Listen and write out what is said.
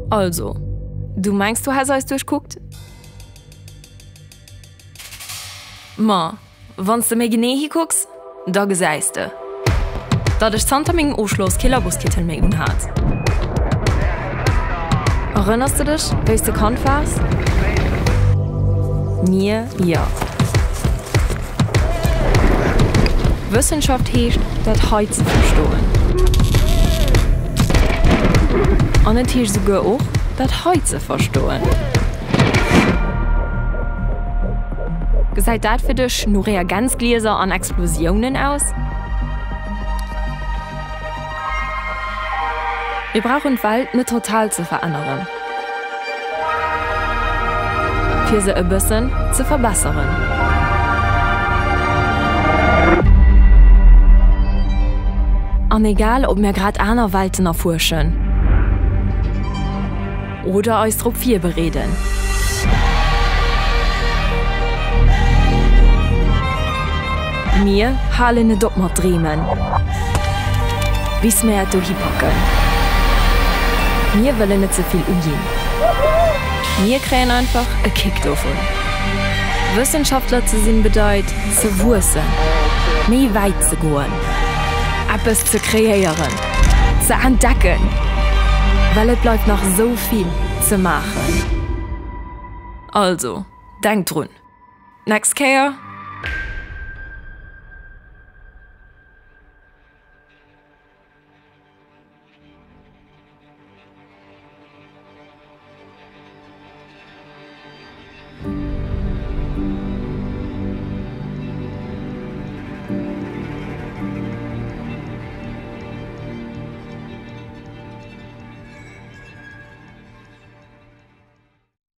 Also, du mengs du häss eis duerchkuckt? Ma wann s de méi genee hikucks, da gesäis de, datt ech zanter mengem Ofschloss kee Laboskittel méi unhat. Erënners de dech, wéi s de Kand waars? Mir jo. Wëssenschaft heescht, dat hei ze verstoen. An et heescht esouguer och, dat hei ze verstoen. Gesäit dat fir dech no Reagenzglieser an Explosiounen aus? Mir brauchen d'Welt net total ze veränneren, fir se e bëssen ze verbesseren. An egal ob mir grad aner Welten erfuerschen, Oder eis drop virbereeden. Mir halen net op mat dreemen, bis mär et dohi packen. Mir wëllen net ze vill uginn, mir kréien einfach e Kick dovun. Wëssenschaftler ze sinn bedeit, ze wuessen, méi wäit ze goen, eppes ze kreéieren. Ze entdecken, well et bleift nach esou vill ze maachen. Also, denk drun, d'nächst Kéier.